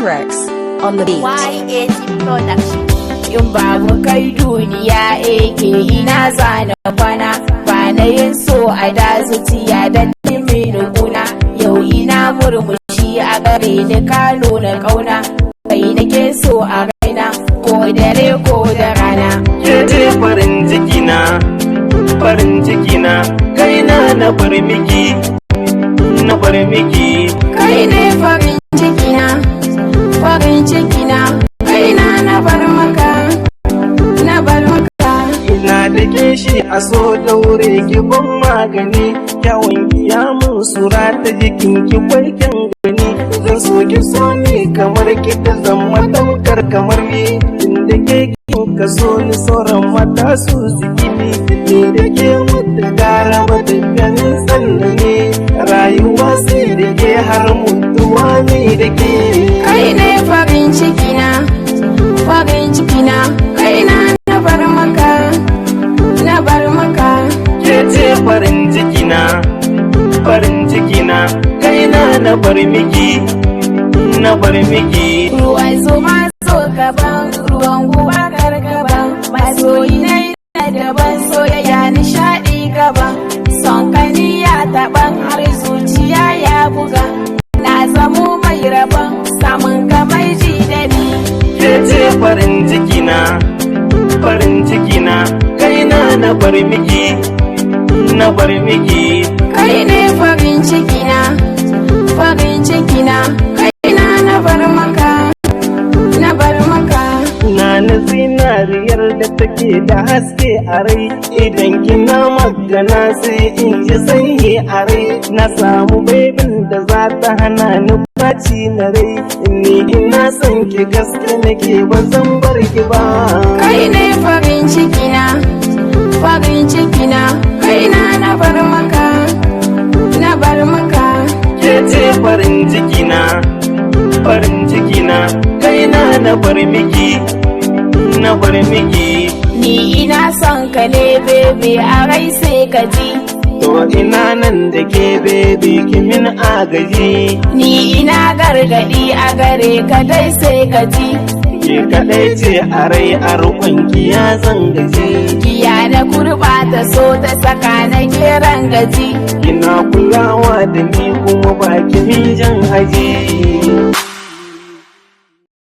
T-Rex on the beat. YAT Production. In babu kai duniya ake ina zana kwana. Ba na yin so a da zuciya da mini kuna. Yau ina murmushi a gare ni, ka nuna kauna. Kai nake so a raina, ko dare ko da rana. Ke ce farin ciki na, farin ciki na, kaina na bar miki, na bar miki. Kai ne farin ciki na, farin ciki na, kaina na bar maka, na bar maka. Ina da kishi a so, daure ki ban magani. Kyawun ki ya mun sura ta jikin ki kwai kyan gani. Zan so ki so ni kamar ki, ta zama tamkar kamar ni. Inda ke kin ka so ni, sauran mata su ziki ni. Ni da ke mutu gara ba dukkanin sanda ne. Rayuwa sai da ke, har mutuwa ne da ke. Kai ne farin ciki na, farin ciki na, kaina na bar maka, na bar maka. Ke ce farin ciki na, farin ciki na, kaina na bar miki, na bar miki. Ruwan zuma so gaban, ruwan guba gargaban. Masoyi na yana daban, soyayya nishaɗi gaban. Son kani ya taɓan, har zuciya ya buga. Na zamo mai rabon samun kamar ji da ni. Ke ce farin ciki na, farin ciki na, kaina na bar miki, na bar miki. Kai ne farin ciki na, farin ciki na, kaina na bar maka, na bar maka. Na na zinariyar da take da haske a rai. Idan kina magana sai in ji sanyi a rai. Na samu babyn da za ta hana ni baci na rai. Ni ina son ki, gaske nake, ba zan bar ki ba. Kai ne farin ciki na, farin ciki na, kaina na bar maka, na bar maka. Ke ce farin ciki na, farin ciki na, kaina na bar miki, na bar miki. Ni ina son ka ne baby, a rai sai ka ji. To ina nan da ke baby, ki min agaji. Ni ina gargadi a gare ka dai, sai ka ji. Ke kaɗai ce a rai, a rukunki ya zangaji. Giya na kurɓata so ta saka na keran gaji. Kina kulawa da ni kuma ba ki min jan aji.